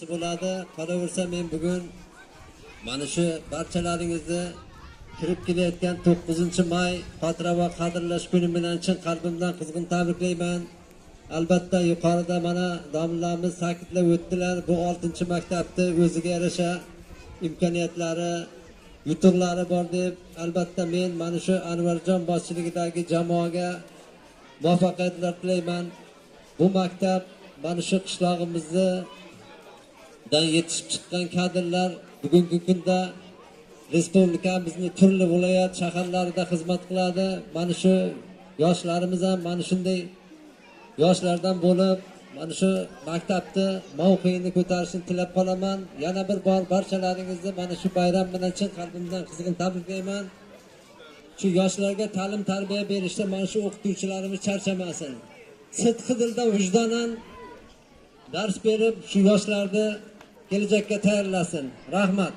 Bo'ladi. Qolaversa, men bugun mana shu barchalaringizni kirib kelayotgan 9-may xotira va qadrlash kuni bilan chin qalbimdan qizg'in tabriklayman. Albatta, yuqorida mana domlamiz ta'kidlab o'tdilar, bu 6-maktabni o'ziga yarasha imkoniyatlari, yutuqlari bor deb. Albatta, men mana shu Anvarjon boshchiligidagi jamoaga muvaffaqiyatlar tilayman. Bu maktab mana shu qishlog'imizni dan yetishib chiqqan kadrlar bugungi kunda respublikamizni turli viloyat, shaharlarida xizmat qiladi. Mana shu yoshlarimiz ham mana shunday yoshlardan bo'lib, mana shu maktabni mavqeini ko'tarishini tilab qolaman. Yana bir bor barchalaringizni mana shu bayram bilan chin qalbimdan qizg'in tabriklayman. Shu yoshlarga ta'lim tarbiya berishda mana shu o'qituvchilarimiz charchamasin. Sidqi dildan, vijdonan dars berib, shu yoshlarni kelajakka tayyorlasin. Rahmat.